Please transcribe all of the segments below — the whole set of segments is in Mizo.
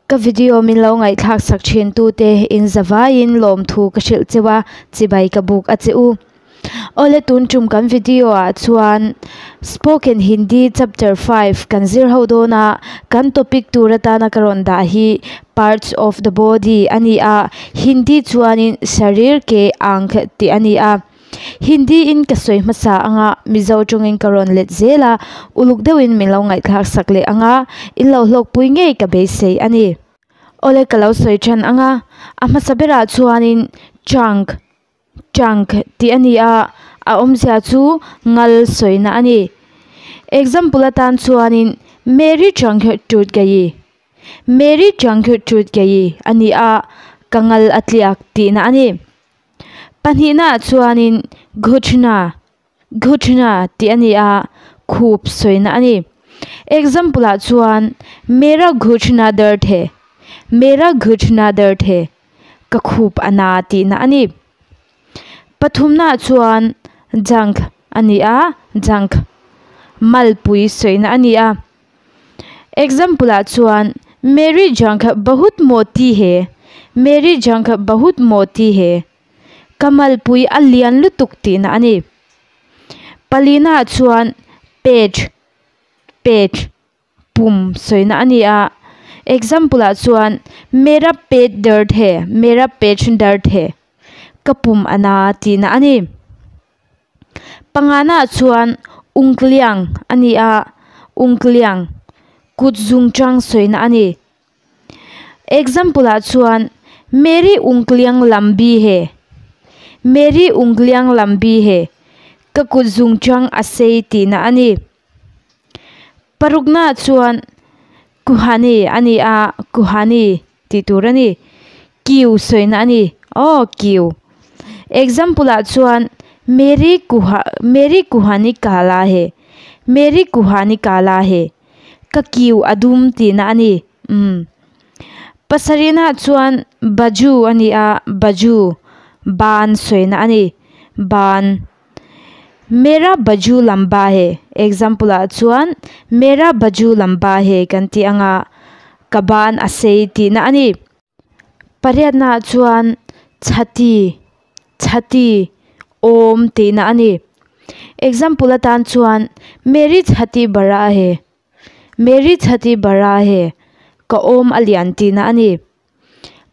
Ka video min lo ngaihthlak sak thin tute in zavaiin lawmthu ka hrilh cheu a, chibai ka buk a che u. Awle tun tum kan video ah chuan Spoken Hindi chapter 5 kan zir ho dawn a, kan topic tur atana ka rawn dah hi parts of the body a ni a, Hindi chuanin sharir ke ang tih a ni a. Hindi in ka sawi hmasa anga Mizo tawngin ka rawn let zel a, uluk deuhin min lo ngaihthlak sak leh anga in lo hlawkpui ngei ka beisei a ni. Awle ka lo sawi than anga a hmasa berah chuanin chunk Chang tih a ni a, a awmzia chu ngal sawina a ni. Example atan chuanin Mary chang tut gayi, Mary chang tut gayi a ni a, ka ngal a tliak tihna a ni. Pahnihnaah chuanin Ghuchna, Ghuchna tih a ni a, khup sawina a ni. Example ah chuan Mera ghuchna dard hai, Mera ghuchna dard hai. Ka khup a na tihna a ni. Pathumnaah chuan junk a ni a, junk malpui sawina a ni a. Example ah chuan Meri junk bahut moti he, Meri junk bahut moti he. Ka malpui a lian lutuk tihna a ni. Palinaah chuan page, page. Pum sawina a ni a, example ah chuan Mera pet dard hai, Mera pet dard hai, ka pum a na tihna a ni. Pangana ah chuan Ungkliang a ni a, Ungkliang kut zung chang sawina a ni. Example ah chuan Meri Ungkliang lambi hai, Meri Ungkliang lambi hai, ka kut zung chang a sei tihna a ni. Paruknaah chuan Kuhani a ni a, Kuhani tih tur a ni. Kiu sawina a ni, aw kiu. Example ah chuan Meri kuha Meri kuhani kala he, Meri kuhani kala he, ka kiu a dum tihna a ni, umm. Pasarihnaah chuan Baju a ni a, Baju, ban sawina a ni, ban. Mera baju lamba he, example ah chuan Mera baju lamba he kan tih anga ka ban a sei tihna a ni. Pariatna ah chuan chhati, chhati, awm tihna a ni. Example atan chuan Meri chhati bara he, Meri chhati bara he, ka awm a lian tihna a ni.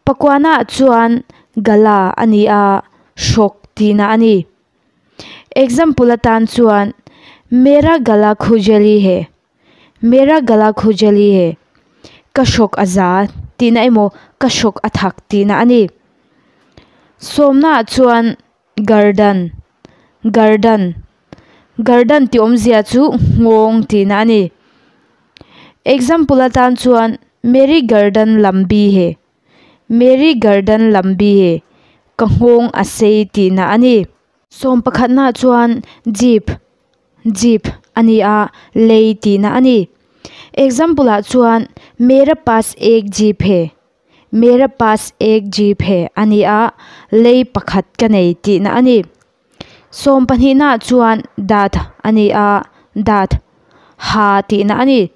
Pakuana ah chuan gala a ni a, hrawk tihna a ni. Example atan chuan Mera gala khujali he, Mera gala khujali he, ka hrawk a za tihna emaw ka hrawk a thak tihna a ni. Sawmnaah chuan gardan, gardan, gardan tih awmzia chu nghawng tihna a ni. Example atan chuan Meri gardan lambi he, Meri gardan lambi he, ka nghawng a sei tihna a ni. Sawm pakhatnaah chuan jeep, jeep a ni a, lei tihna a ni. Example ah chuan Mera paas ek jeep he, Mera paas ek jeep he a ni a, lei pakhat ka nei tihna a ni. Sawm pahnihnaah chuan dat a ni a, dat, ha tihna a ni.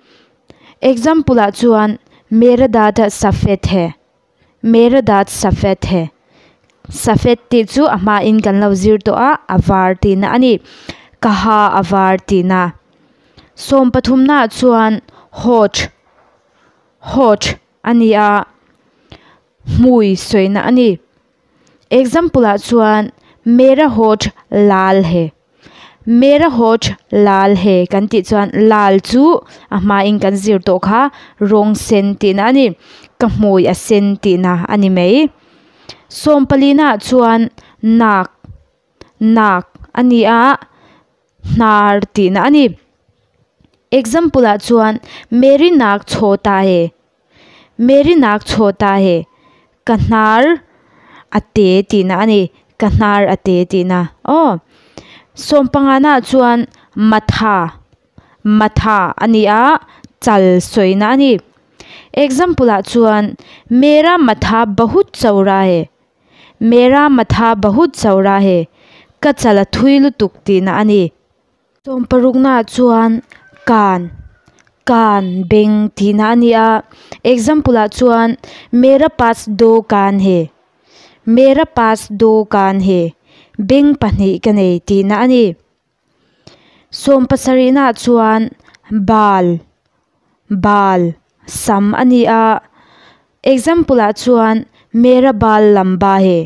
Example ah chuan Mera dat safed he. Mera dat safed he. Safed tih chu a hmain kan lo zir tawh a, a var tihna a ni. Ka ha a var tihna. Sawm pathumnaah chuan hawch, hawch a ni a, hmui sawina a ni. Example ah chuan Mera hawch lal he. Mera hawch lal he kan tih chuan lal chu a hmain kan zir tawh kha rawng sen tihna a ni. Ka hmui a sen tihna a ni mai. Sawm palinaah chuan nak, nak a ni a, hnar tihna a ni. Example ah chuan Meri nak chhawta he, Meri nak chhawta he, ka hnar a te tihna a ni, ka hnar a te tihna aw. Sawm panganaah chuan matha, matha a ni a, chal sawina a ni. Example ah chuan Mera matha bahut chawra he, Mera matha bahut chawra he, ka chal a thui lutuk tihna a ni. Sawm paruknaah chuan kan, Kaan, beng tihna a ni a. Example ah chuan, Mera paas do kaan he, Mera paas do kaan he, beng pahnih ka nei tihna a ni. Sawmpasarihnaah chuan bal, bal, sam a ni a. Example ah chuan, Mera bal lamba he,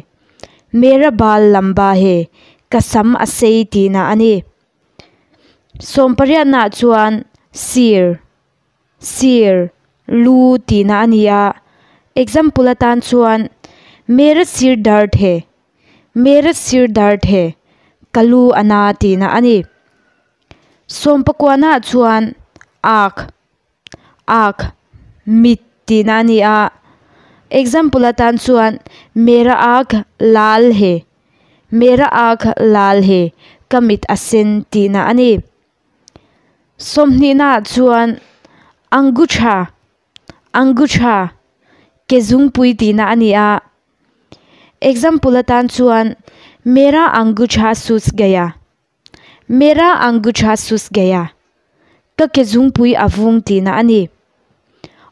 Mera bal lamba he, ka sam a sei tihna a ni. Sawmpariatnaah chuan sir, sir, lu tihna a ni a. Example atan chuan, Mera sir dard he, Mera sir dard he, ka lu a na tihna a ni. Sawmpakuanaah chuan ak, ak, mit tihna a ni a. Example atan chuan, Mera ak lal he, Mera ak lal he, ka mit a sen tihna a ni. Sawmhnihnaah chuan anguchha, anguchha, ke zungpui tihna a ni a. Example atan chuan, Mera anguchha sus gaya, Mera anguchha sus gaya, ka ke zungpui a vung tihna a ni.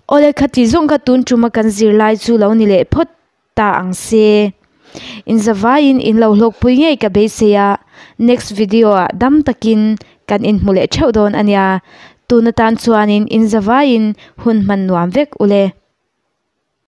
Awle khati zawng kha tun tuma kan zirlai chu lo ni leh phawt ta ang se. Inzavaiin in lo hlawkpui ngei ka beisei a, next video ah dam takin kan inhmu leh theuh dawn a nia. Tun atan chuanin inzavaiin hun hman nuam vek ule.